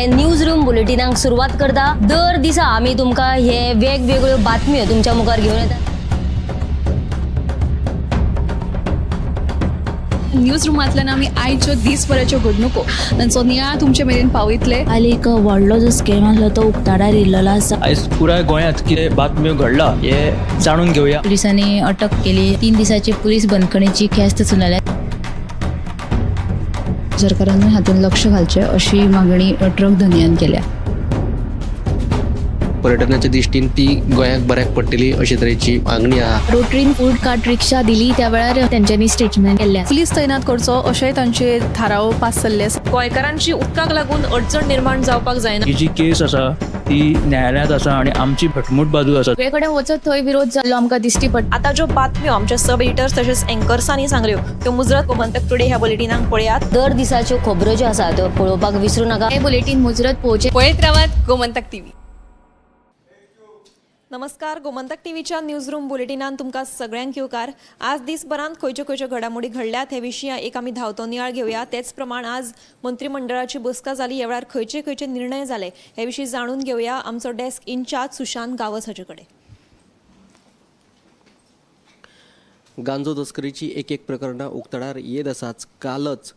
News room बुलेटिनाक सुरवात करता. दर दिसा आमी तुमकां हे वेगवेगळ्यो बातम्यो तुमच्या मुखार घेवन येता. न्यूज रुमांतल्यान आमी आयच्यो दीसभराच्यो घडणुको तांचो नियाळ तुमचे मेरेन पावयतले. काल एक व्हडलो जो स्कॅम आसलो तो उक्ताडार येयल्लो आसा. आयज पुराय गोंयांत कितें बातम्यो घडला हे जाणून घेवया. पुलिसांनी अटक केली. 3 दिसाची पुलीस बंदखणीची ख्यास्त सुनायल्या. सरकारान हातूंत लक्ष घालचें अशी मागणी ट्रक धनयान केल्या. पर्यटनाच्या दृश्टीन ती गोंयाक बऱ्याक पडटली अशे तरेची मागणी आहा. रोटरीन फूड कार्ट रिक्षा दिली त्या वेळार तेंच्यांनी स्टेटमेंट केल्लें. पुलीस तैनात करचो अशेंय तांचे थाराव पास जाल्ले आसा. गोंयकारांची उदकाक लागून अडचण निर्माण जावपाक जायना. ही जी केस आसा ती न्यायालयांत आसा आनी आमची घटमूट बाजू आसा. सगळे कडेन वचत थंय विरोध जाल्लो आमकां दिश्टी पडटा. आतां ज्यो बातम्यो आमच्या सब एडिटर्स तशेंच एंकर्सांनी सांगल्यो त्यो मुजरत गोमंतक टुडे ह्या बुलेटिनाक पळयात. दर दिसाच्यो खबरो ज्यो आसा त्यो पळोवपाक विसरू नाका. हे बुलेटीन मुजरत पळोवचें. पळयत रावात गोमंतक टीव्ही. नमस्कार, गोमंतक टीव्हीच्या न्यूज रूम बुलेटिनान तुमकां सगळ्यांक येवकार. आज दीसभरांत खंयच्यो खंयच्यो घडामोडी घडल्यात हे विशीं एक आमी धांवतो नियाळ घेवया. तेच प्रमाण आज मंत्रिमंडळाची बसका जाली, ह्या वेळार खंयचे खंयचे निर्णय जाले हे विशीं जाणून घेवया आमचो डेस्क इन्चार्ज सुशांत गांवस हाचे कडेन. गांजो तस्करीची एक एक प्रकरणां उक्ताडार येत आसाच. कालच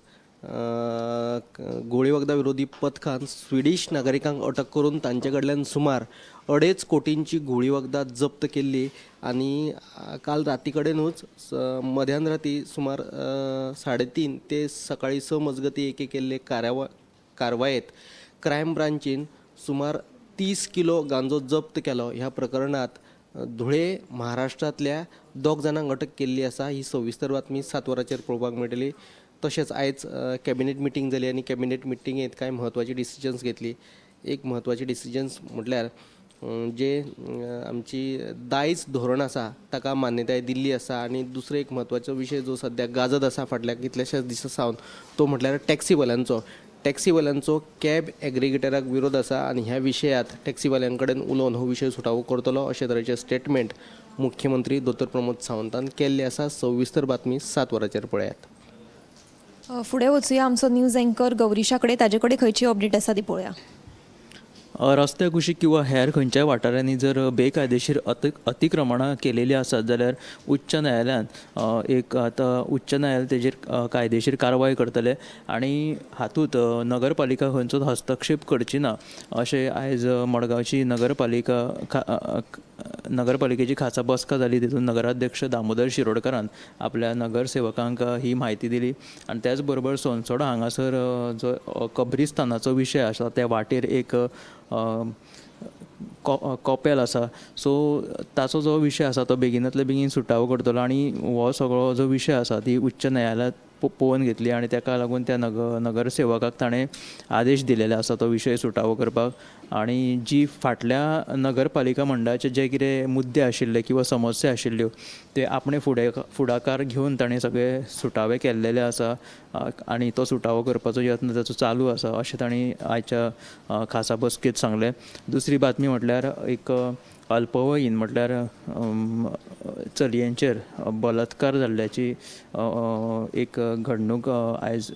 गोळी वखदां विरोधी पथकान स्विडीश नागरिकांक अटक करून तांचे कडल्यान सुमार 2.5 कोटींची घुंवळी वखदां जप्त केल्ली आनी काल राती कडेनूच मध्यान राती सुमार 3:30 ते सकाळी 6 मजगती एके केल्ले कारवायेत क्रायम ब्रांचीन सुमार 30 किलो गांजो जप्त केलो. ह्या प्रकरणांत धुळे महाराष्ट्रांतल्या 2 जाणांक अटक केल्ली आसा. ही सविस्तर बातमी 7 वरांचेर पळोवपाक मेळटली. तशेंच आयज कॅबिनेट मिटींग जाली आनी कॅबिनेट मिटींगेंत कांय म्हत्वाची डिसिजन्स घेतली. एक म्हत्वाची डिसिजन्स म्हटल्यार जे आमची दायज धोरण आसा ताका मान्यताय दिल्ली आसा. आनी दुसरो एक म्हत्वाचो विशय जो सद्याक गाजत आसा फाटल्या कितल्याशाच दिसां सावन तो म्हटल्यार टॅक्सीवाल्यांचो. टॅक्सीवाल्यांचो कॅब एग्रिगेटराक विरोध आसा आनी ह्या विशयांत टॅक्सीवाल्यां कडेन उलोवन हो विशय सुटावो करतलो अशे तरेचें स्टेटमेंट मुख्यमंत्री दोतोर प्रमोद सावंतान केल्लें आसा. सविस्तर बातमी 7 वरांचेर पळयात. फुडें वचुया आमचो न्यूज एंकर गौरीशा कडेन, ताजे कडेन खंयची अपडेट आसा ती पळोवया. रस्त्या कुशीक किंवा हेर खंयच्याय वाठारांनी जर बेकायदेशीर अतिक्रमणां केलेलीं आसात जाल्यार उच्च न्यायालयान एक आतां उच्च न्यायालय तेजेर कायदेशीर कारवाय करतले आनी हातूंत नगरपालिका खंयचोच हस्तक्षेप करची ना अशें आयज मडगांवची नगरपालिकेची खासा बसका जाली. तितून नगराध्यक्ष दामोदर शिरोडकारान आपल्या नगरसेवकांक ही म्हायती दिली. आनी त्याच बरोबर सोनसोडा हांगासर जो कब्रिस्तानाचो विशय आसा त्या वाटेर एक कॉपेल आसा, सो ताचो जो विशय आसा तो बेगिनातले बेगीन सुटावो करतलो आनी हो सगळो जो विशय आसा ती उच्च न्यायालयांत पळोवन घेतली आनी ताका लागून त्या नगरसेवकाक ताणें आदेश दिलेले आसा तो विशय सुटावो करपाक. आनी जी फाटल्या नगरपालिका मंडळाचे जे कितें मुद्दे आशिल्ले किंवा समस्या आशिल्ल्यो ते आपणे फुडाकार घेवन ताणें सगळे सुटावे केल्लेले आसा आनी तो सुटावो करपाचो यत्न ताचो चालू आसा अशें तांणी आयच्या खासा बसकेंत सांगलें. दुसरी बातमी म्हटल्यार एक अल्पवयीन म्हटल्यार चलयांचेर बलात्कार जाल्ल्याची एक घडणूक आयज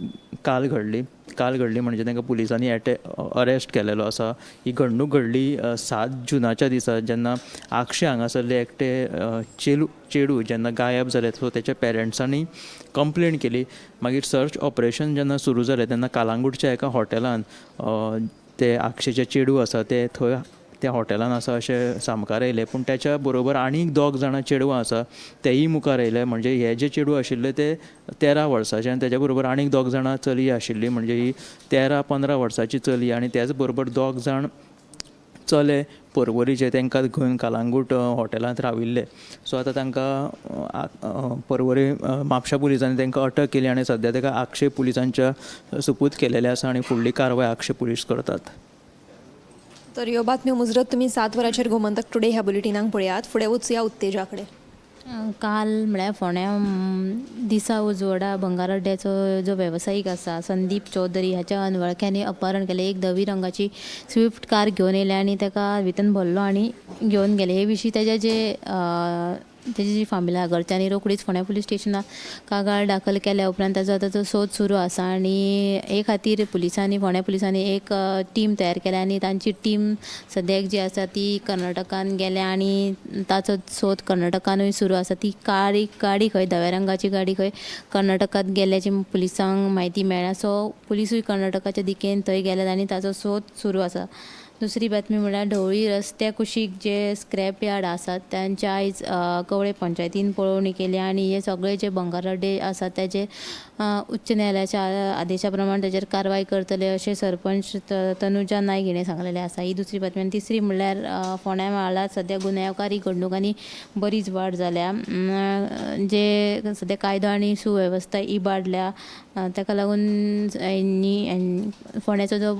काल घडली. काल घडली म्हणजे तांकां पुलिसांनी अरेस्ट केलेलो आसा. ही घडणूक घडली 7 जुनाच्या दिसा जेन्ना आगशे हांगासरले एकटे चेडू जेन्ना गायब जाले सो तेच्या पेरंट्सांनी कंप्लेन केली. मागीर सर्च ऑपरेशन जेन्ना सुरू जालें तेन्ना कालांगूटच्या एका हॉटेलान ते आगशेचे चेडू आसा ते थंय त्या हॉटेलान आसा अशें सामकार येयलें. पूण त्याच्या बरोबर आनीक 2 जाणां चेडवां आसा तेयी मुखार येयले. म्हणजे हे जे चेडूं आशिल्ले ते 13 वर्साचे आनी त्याच्या बरोबर आनीक 2 जाणां चली आशिल्ली, म्हणजे ही 13-15 वर्साची चली आनी त्याच बरोबर 2 जाण चले पर्वरीचे तांकां घेवन कालांगूट हॉटेलांत राविल्ले. सो आतां तांकां पर्वरी म्हापशा पुलिसांनी तांकां अटक केली आनी सद्या ताका आगशे पुलिसांच्या सुपूत केलेले आसा आनी फुडली कारवाय आगशे पुलीस करतात. तर ह्यो बातम्यो मुजरत तुमी 7 वरांचेर गोमंतक टुडे ह्या बुलेटिनाक पळयात. फुडें वचुया उत्तेजा कडेन. काल म्हळ्यार फोंड्या दिसा उजवाडा भंगार अड्ड्याचो जो वेवसायीक आसा संदीप चौधरी हाच्या अनवळख्यांनी अपहरण केलें. एक धवी रंगाची स्विफ्ट कार घेवन येयले आनी ताका भितर भरलो आनी घेवन गेले. हे विशीं तेजे जे तेजी जी फामिली आहा घरच्यांनी रोखडीच फोंड्या पुलीस स्टेशनार कागाळ दाखल केल्या उपरांत ताजो आतां तो सोद सुरू आसा आनी हे खातीर पुलिसांनी फोंड्या पुलिसांनी एक टीम तयार केल्या आनी तांची टीम सद्याक जी आसा ती कर्नाटकान गेल्या आनी ताचो सोद कर्नाटकानूय सुरू आसा. ती गाडी गाडी खंय धव्या रंगाची गाडी खंय कर्नाटकांत गेल्ल्याची पुलिसांक म्हायती मेळ्ळ्या. सो पुलिसूय कर्नाटकाच्या दिकेन थंय गेल्यात आनी ताचो सोद सुरू आसा. दुसरी बातमी म्हळ्यार ढवळी रस्त्या कुशीक जे स्क्रॅप यार्ड आसात तांच्या आयज कवळे पंचायतीन पळोवणी केली आनी हे सगळे जे भंगार अड्डे आसात ताजे उच्च न्यायालयाच्या आदेशा प्रमाण ताजेर कारवाय करतले अशें सरपंच तनुजा नायक हिणें सांगलेलें आसा. ही दुसरी बातमी. आनी तिसरी म्हणल्यार फोंड्या म्हालांत सद्या गुन्यांवकारी घडणुकांनी बरीच वाड जाल्या. जे सद्या कायदो आनी सुवेवस्था इबाडल्या ताका लागून फोंड्याचो जो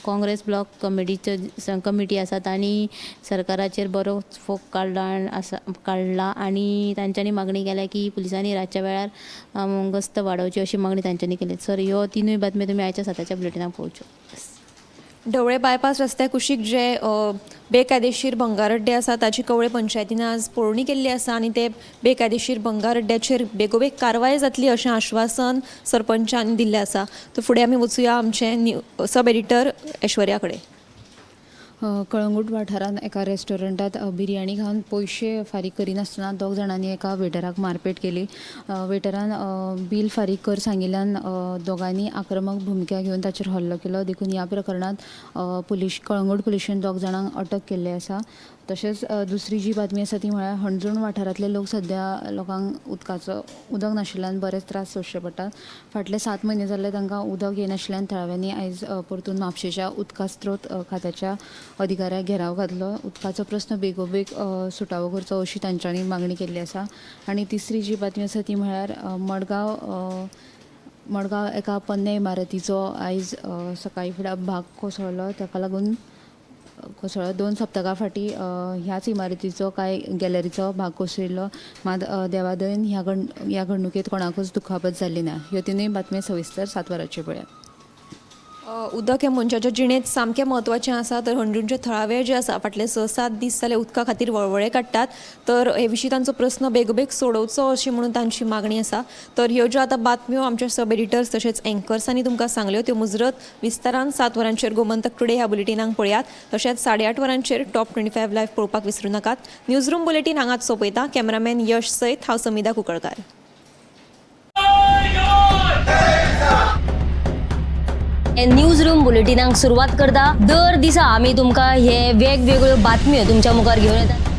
काँग्रेस ब्लॉक कमिटीचो कमिटी आसा तांणी सरकाराचेर बरो फोग काडला आनी तांच्यांनी मागणी केल्या की पुलिसांनी रातच्या वेळार गस्त वाडोवची अशी मागणी तांच्यांनी केली. सर, ह्यो तिनूय बातम्यो तुमी आयच्या 7च्या बुलेटिनाक पळोवच्यो. ढवळे बायपास रस्त्या कुशीक जे बेकायदेशीर भंगार अड्डे आसा ताची कवळे पंचायतीन आज पळोवणी केल्ली आसा आनी ते बेकायदेशीर भंगार अड्ड्याचेर बेगोबेग कारवाय जातली अशें आश्वासन सरपंचान दिल्लें आसा. तर फुडें आमी वचुया आमचे सब एडिटर ऐश्वर्या कडेन. कळंगूट वाठारांत एका रेस्टॉरंटात बिर्याणी खावन पयशे फारीक करिनासतना दोग जाणांनी एका वेटराक मारपेट केली. वेटरान बील फारीक कर सांगिल्ल्यान दोगांनी आक्रमक भुमिका घेवन ताचेर हल्लो केलो. देखून ह्या प्रकरणांत कळंगूट पुलिशेन दोग जाणांक अटक केल्ली आसा. तशेंच दुसरी जी बातमी आसा ती म्हळ्यार हणजूण वाठारांतले लोक सद्या लोकांक उदक नाशिल्ल्यान बरेच त्रास सोंसचे पडटात. फाटले 7 म्हयने जाल्ले तांकां उदक येनाशिल्ल्यान थळाव्यांनी आयज परतून म्हापशेच्या उदका स्त्रोत खात्याच्या अधिकाऱ्याक घेराव घातलो. उदकाचो प्रस्न बेगोबेग सुटावो करचो अशी तांच्यांनी मागणी केल्ली आसा. आनी तिसरी जी बातमी आसा ती म्हळ्यार मडगांव एका पोन्ने इमारतीचो आयज सकाळी फुडें भाग कोसळ्ळो. ताका लागून कोसळ्ळो. 2 सप्तकां फाटीं ह्याच इमारतीचो कांय गॅलरीचो भाग कोसळिल्लो. मात देवादयेन ह्या घडणुकेंत कोणाकूच दुखापत जाल्ली ना. ह्यो तिनूय बातम्यो सविस्तर 7 वरांचेर पळयात. उदक हें मनशाच्या जिणेंत सामकें म्हत्वाचें आसा. तर हणजूणचे थळावे जे आसा फाटले 6-7 दीस जाले उदका खातीर वळवळे काडटात. तर हे विशीं तांचो प्रस्न बेगोबेग सोडोवचो अशी म्हणून तांची मागणी आसा. तर ह्यो ज्यो आतां बातम्यो आमच्या सब एडिटर्स तशेंच एंकर्सांनी तुमकां सांगल्यो त्यो मुजरत विस्तारान 7 वरांचेर गोमंतक टुडे ह्या बुलेटिनाक पळयात. तशेंच 8:30 वरांचेर टॉप 25 लायव्ह पळोवपाक विसरूं नाकात. न्यूज रूम बुलेटीन हांगाच सोंपयता. कॅमेरामॅन यश सयत हांव समिधा कुंकळकार. न्यूज रूम बुलेटिनाक सुरवात करता. दर दिसा आमी तुमकां हे वेगवेगळ्यो बातम्यो तुमच्या मुखार घेवन येतात.